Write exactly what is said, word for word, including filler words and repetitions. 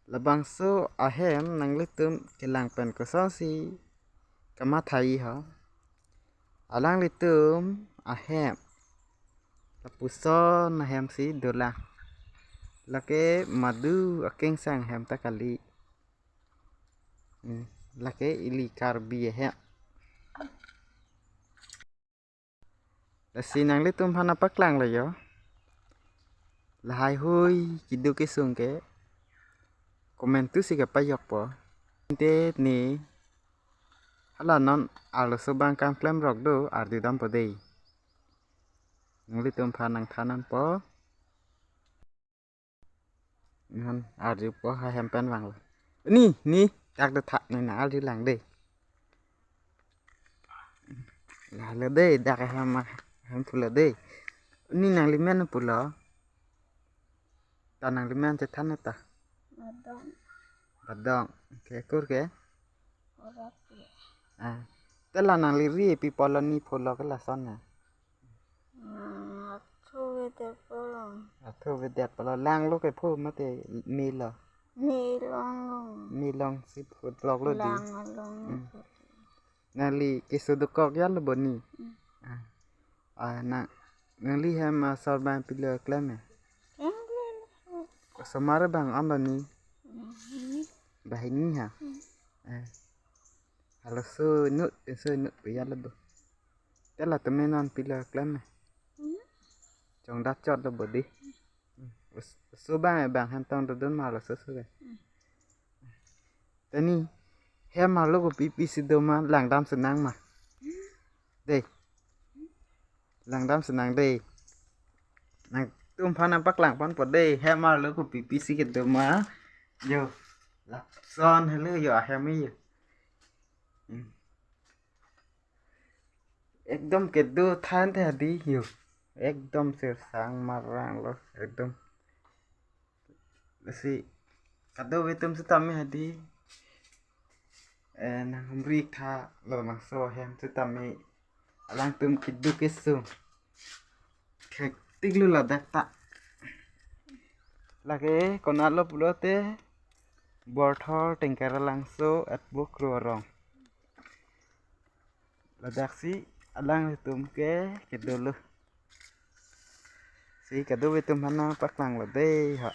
Labangso ahem nanglitum kelang pen kosonsi kamatha-i ho. Alanglitum ahem, lapuson ahem si dolang. Lake madu akengsang ahem ta kali. Hmm, lake ili Karbi ahem. Lasi nanglitum aphan nangpaklanglo yo. Lahai hui keduk kesung ke comment tu si kepajokpo. Ante ni hala non arloso abang kam klemrok do, arjudampo dei. Nanglitum aphan nangthan nangpo. Nang arjupo, ha hem pen vanglo. Ni, ni, dak do tha, ni nang arjulang dei. Lahelo dei, dak hem, hem pulo dei. Ni nanglimen pulo. Ta nanglimen chethan ta. Badong. Badong. Kekur ke? Orap ya. Ah. Te la nangli ri pi pulo, ni pulo ke lason na. Hmm, athu vedet pulo. Athu vedet pulo, langlo ke phu mate melo. Melong. Melong si phu loklo dei. Lang along. Hmm. Nangli keso dokok ya lo bo ni. Hmm. Ah. Ah, na, nangli hem asor abang pilo klem ya? Klem, klem. Osomar abang an lo ni? Hmm. Banghini ha? Hmm. Eh. Halaso inut, inso inut pu ya lo bo. Te latum non pilo klem ya? Hmm. Chongdat chot lo bo dei. Hmm. Os-, oso abang, abang hem tong dodun ma halaso oso abang. Hmm. Te ni, hem arlo kopi pisi do ma, langdam senang ma. Dei. Langdam senang dei. Nangtum aphan nangpaklang ponpo dei, hem arlo kopi pisi kedo ma. Yo. Lapuson helo yo ahem yo. Hmm. Ekdom kedo than the dei yo. Ekdom sirsang marang lo. Ekdom. Lasi kadokave atum sitame hadi, eh, nanghumri tha labangso ahem sitame alangtum keduk kesung. Hektik lo ladak ta. Lake konat lo pulote Borthor Tengker Langso at Bukro Arong. Ladak si alanglitum ke kedolo. Si kadokave atum aphan nangpaklanglo dei ha.